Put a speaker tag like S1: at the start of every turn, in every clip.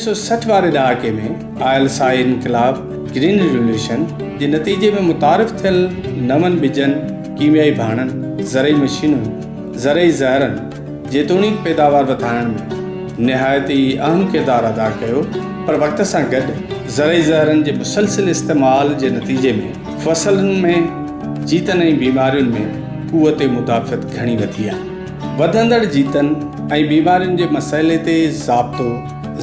S1: 1960 واري ڏهاڪي ۾ آيل سائي انقلاب، Green Revolution، جي نتيجي ۾ متعارف ٿيل نون ٻجن، ڪيميائي ڀاڻن، زرعي مشينن، زرعي زهرن جيتوڻيڪ پيداوار وڌائڻ ۾ نهايت ئي اهم ڪردار ادا ڪيو پر وقت سان گڏ زرعي زهرن جي مسلسل استعمال جي نتيجي ۾ فصلن ۾ جيتن ۽ بيمارين ۾ قوت مدافعت گهڻي وڌي آهي. وڌندڙ جيتن ۽ بيمارين جي مسئلي تي ضابطو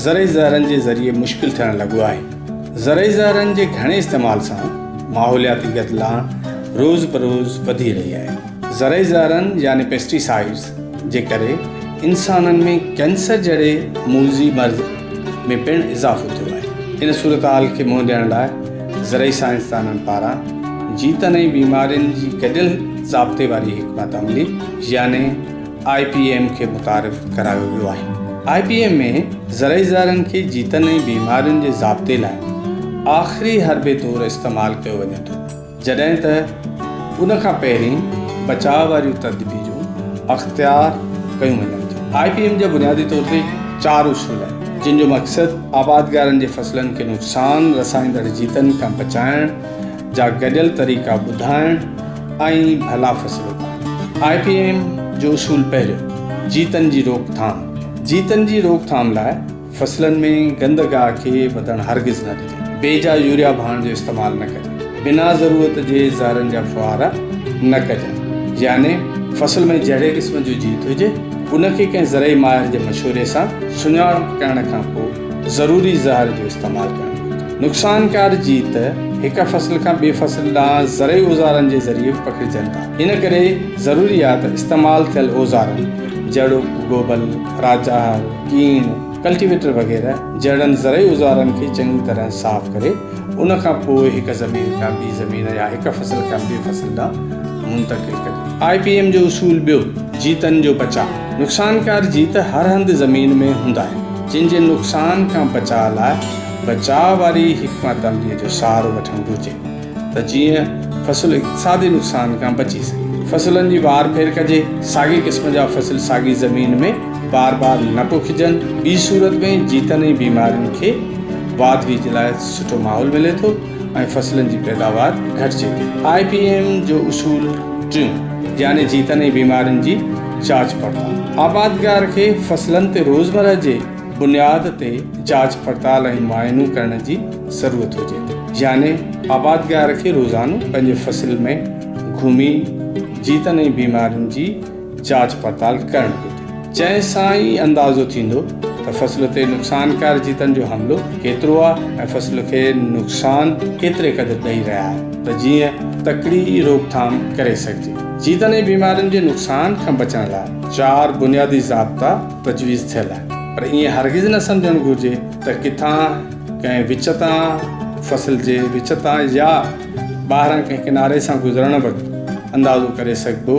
S1: زرعي زهرن جي ذريعي مشڪل ٿيڻ لڳو آهي. زرعي زهرن جي گهڻي استعمال سان ماحولياتي گدلاڻ روز بروز وڌي رهي آهي. زرعي زهرن يعني پيسٽيسائيڊز جي ڪري انسانن ۾ ڪينسر جهڙي موذي مرض ۾ پڻ اضافو ٿيو آهي. ان صورتحال کي منهن ڏيڻ لاء زرعي سائنسدانن پاران جيتن ۽ بيمارين جي گڏيل ضابطي واري حڪمت عملي يعني آء پي ايم کي متعارف ڪرايو ويو آهي. آء پي ايم ۾ زرعي زهرن کي جيتن ۽ بيمارين جي ضابطي لاء آخري حربي طور استعمال ڪيو وڃي ٿو. جڏهن ته ان کان پهرين بچاء واريون تدبيرون اختيار ڪيون وڃن ٿيون. آء پي ايم جا بنيادي طور تي چار اصول آهن، جن جو مقصد آبادگارن جي فصلن کي نقصان رسائيندڙ جيتن کان بچائڻ جا گڏيل طريقا ٻڌائڻ ۽ ڀلا فصل اگائڻ. آء پي ايم جو اصول پهريون، جيتن جي روڪٿام، جيتن جي روڪٿام لاء فصلن ۾ گند گاهه کي وڌڻ هرگز نه ڏجي. بيجا يوريا ڀاڻ جو استعمال نه ڪجي. بنا ضرورت جي زهرن جا ڦوهارا نه ڪجن. يعني فصل ۾ جهڙي قسم جو جيت هجي، ان کي ڪنهن زرعي ماهر جي مشوري سان سڃاڻپ ڪرڻ کان پوء ضروري زهر جو استعمال ڪرڻ گهرجي. نقصانڪار جيت هڪ فصل کان ٻئي فصل ڏانهن زرعي اوزارن جي ذريعي به پکڙجن ٿا. ان ڪري ضروري آهي ته استعمال ٿيل اوزارن جهڙوڪ گوبل، راجاهر، ڪيڻ، ڪلٽيويٽر وغيره جهڙن زرعي اوزارن کي چڱي طرح صاف ڪري ان کان پوء هڪ زمين کان ٻي زمين يا هڪ فصل کان ٻئي فصل ڏانهن منتقل ڪجي. آء پي ايم جو اصول ٻيو، جيتن جو بچاء. نقصانڪار جيت هر هنڌ زمين ۾ هوندا آهن، جن جي نقصان کان بچاء لاء بچاء واري حڪمت عمليء جو سهارو وٺڻ گهرجي. ته جيئن فصل اقتصادي نقصان کان بچي سگهي. فصلن جي وار ڦير ڪجي، ساڳئي قسم جا فصل ساڳي زمين ۾ بار بار نه پوکجن، ٻي صورت ۾ جيتن ۽ بيمارين کي واڌ ويجهه لاء سٺو ماحول ملي ٿو ۽ فصلن جي پيداوار گهٽجي ٿي. آء پي ايم جو اصول ٽيون يعني جيتن ۽ بيمارين جي جاچ پڙتال. آبادگار کي فصلن تي روزمره جي بنياد تي جاچ پڙتال ۽ معائنو ڪرڻ جي ضرورت هجي ٿي يعني آبادگار کي روزانو پنهنجي فصل ۾ گهمي جيتن ۽ بيمارين جي جاچ پڙتال ڪرڻ گهرجي جنهن سان ئي اندازو ٿيندو ته فصل تي نقصانڪار جيتن جو حملو ڪيترو آهي ۽ فصل کي نقصان ڪيتري قدر ڏئي رهيا آهن ته جيئن تڪڙي روڪٿام ڪري سگهجي. جيتن ۽ بيمارين جي نقصان کان بچڻ لاء چار بنيادي ضابطا تجويز ٿيل آهي پر ائين هرگز نه سمجهڻ گهرجي ته ڪٿان ڪنهن وچ تان فصل جي وچ تان يا ٻاهران ڪنهن ڪناري سان گذرڻ وقت اندازو ڪري سگهبو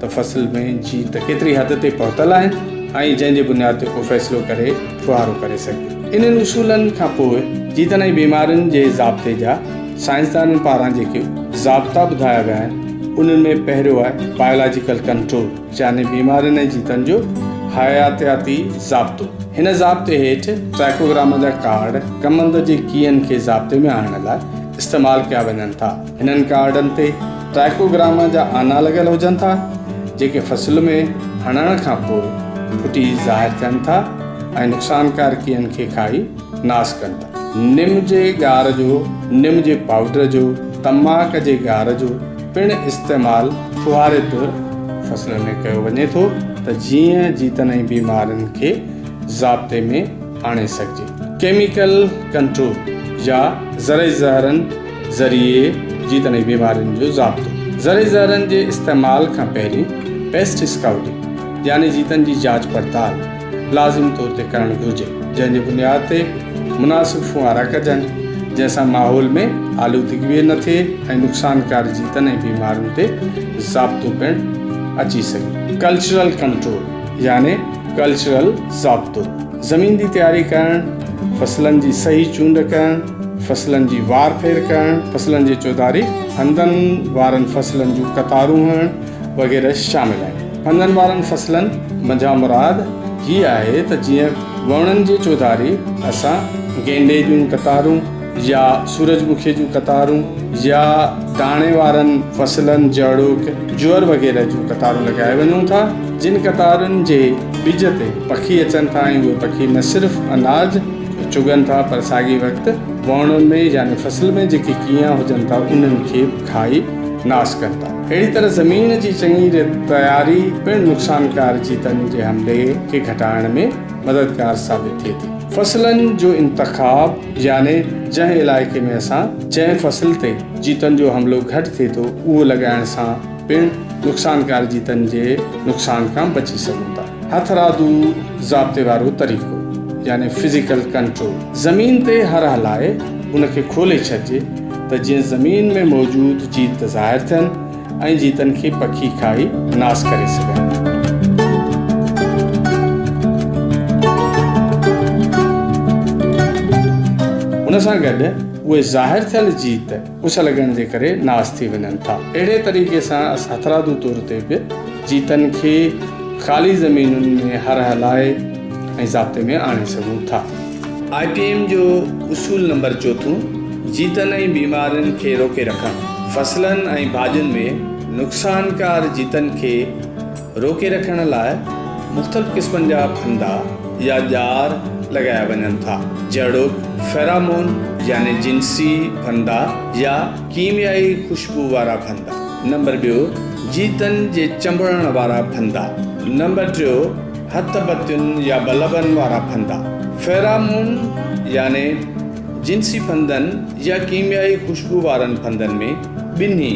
S1: ته فصل ۾ جيت ڪيتري حد تي پهتل آهن ۽ جنهن جي بنياد تي ڪو فيصلو ڪري ڦوهارو ڪري سگهجي. انهن اصولن کان پوء جيتن ۽ بيمارين جي ضابطي جا سائنسدانن پاران جيڪي ضابطا ٻڌايا ويا آهن انهن ۾ پهريون آهي بايولاجيڪل ڪنٽرول يعني بيمارين ۽ جيتن جو حياتياتي ضابطو. هن ضابطي هيٺ ٽرائڪوگراما جا ڪارڊ ڪمند جي ڪيئن کي ضابطي ۾ آڻڻ لاء استعمال ڪيا وڃن ٿا. هنن ڪارڊن تي ٽرائڪوگراما جا آنا لڳل هجن ٿا، جيڪي فصل ۾ هڻڻ کان پوء ڦٽي ظاهر ٿين ٿا ۽ نقصانڪار ڪيئن کي کائي ناس ڪن ٿا. نم جي ڳار جو، نم جي پائوڊر جو، تماڪ جي ڳار جو پڻ استعمال ڦوهاري طور فصلن ۾ ڪيو وڃي ٿو ته جيئن جيتن ۽ بيمارين کي ضابطي ۾ آڻي سگهجي. ڪيميڪل ڪنٽرول يا زرعي زهرن ذريعي جيتن ۽ بيمارين جو ضابطو. زرعي زهرن جي استعمال کان پهرين پيسٽ اسڪائوٽنگ يعني جيتن جي جاچ پڙتال لازم طور تي ڪرڻ گهرجي، جنهن جي بنياد تي مناسب ڦوهارا ڪجن، جنهن سان ماحول ۾ آلودگي به نه ٿئي ۽ نقصانڪار جيتن ۽ بيمارين تي ضابطو پڻ اچي سگهي. ڪلچرل ڪنٽرول يعني ڪلچرل ضابطو، زمين جي تياري ڪرڻ، فصلن جي صحيح چونڊ ڪرڻ، فصلن جي وار ڦير ڪرڻ، فصلن جي چوڌاري هنڌن وارن فصلن جون قطارون هڻڻ وغيره شامل آهن. هنڌن وارن فصلن منجهان مراد هي آهي ته جيئن. وڻن جي چوڌاري اسان گينڊي جون قطارون يا سورج مکي جون قطارون يا داڻي وارن فصلن جهڙوڪ جوئر وغيره جون قطارون لڳائي وڃون ٿا، جن قطارن جي ٻج تي پکي اچن ٿا ۽ اهي پکي نه صرف اناج چڳن ٿا پر ساڳئي وقت ووڻن ۾ يعني فصل ۾ جيڪي ڪينئان هجن ٿا انهن کي به کائي ناس ڪن ٿا. اهڙي طرح زمين جي چڱي ريت تياري پڻ نقصانڪار جيتن جي حملي کي گهٽائڻ ۾ مددگار ثابت ٿئي ٿي. فصلن جو انتخاب يعني جنهن علائقي ۾ اسان جنهن فصل تي جيتن جو حملو گهٽ ٿئي ٿو اهو لڳائڻ سان پڻ نقصانڪار جيتن جي نقصان کان بچي سگهون ٿا. هٿرادو ضابطي وارو طريقو يعني فزيڪل ڪنٽرول زمين تي هر هلائي ان کي کولي ڇڏجي ته جيئن زمين ۾ موجود جيت ظاهر ٿين ۽ جيتن کي پکي کائي ناس ڪري سگهن. ان سان گڏ اهي ظاهر ٿيل جيت اس لڳڻ جي ڪري ناس ٿي وڃن ٿا. اهڙي طريقي سان اسان هٿرادو طور تي به جيتن کي خالي زمينن ۾ هر هلائي ۽ ضابطي ۾ آڻي سگهون ٿا. آء پي ايم جو اصول نمبر چوٿون، جيتن ۽ بيمارين کي روڪي رکڻ. فصلن ۽ ڀاڄين ۾ نقصانڪار جيتن کي روڪي رکڻ لاء مختلف قسمن جا ڦندا يا ڄار لڳايا وڃن ٿا، جهڙوڪ فيرامون يعني جنسي ڦندا يا ڪيميائي خوشبو وارا ڦندا. نمبر ٻيو، جيتن جي چنبڙڻ وارا ڦندا. نمبر ٽيو، هٿ بتين يا بلبن وارا ڦندا. فيرامون يعني جنسي ڦندن يا ڪيميائي خوشبو وارن ڦندن ۾ ٻنهي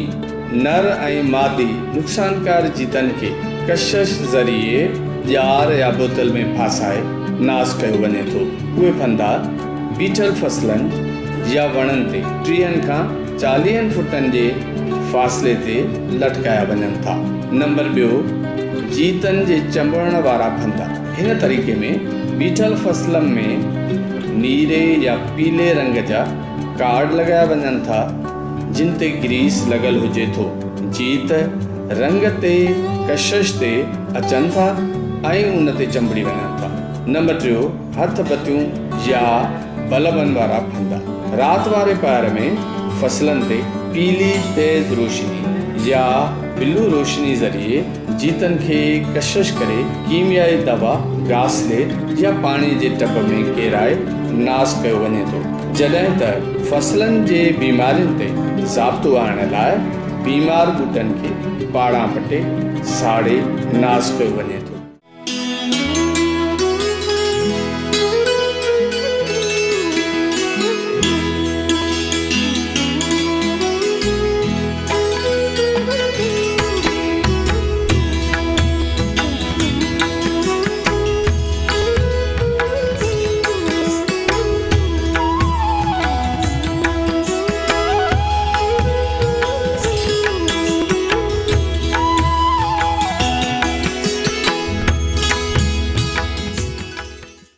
S1: نر ۽ مادي نقصانڪار جيتن کي ڪشش ذريعي ڄار يا بوتل ۾ ڦاسائي ناس ڪيو وڃي ٿو. اهي ڦندا بيٺل فصلن يا وڻن تي ٽيهن کان چاليهن فٽن جي فاصلي تي لٽڪايا وڃن ٿا. نمبر ٻيو، جيتن جي چنبڙڻ وارا ڦندا. هن طريقي ۾ بيٺل فصلن ۾ نيري يا پيلي رنگ جا ڪارڊ لڳايا وڃن ٿا، جن تي گريس لڳل هجي ٿو. جيت رنگ تي ڪشش تي اچن ٿا ۽ ان تي چنبڙي وڃن ٿا. نمبر ٽيو، هٿ بتيون يا بلبن وارا ڦندا. رات واري پهر ۾ فصلن تي پيلي تيز روشني يا بلو روشني ذريعي جيتن کي ڪشش ڪري ڪيميائي دوا گاسليٽ يا پاڻي جي ٽب ۾ ڪيرائي ناس ڪيو وڃي ٿو. جڏهن ته فصلن جي بيمارين تي ضابطو آڻڻ لاء بيمار ٻوٽن کي پاڙان پٽي ساڙي ناس ڪيو وڃي ٿو.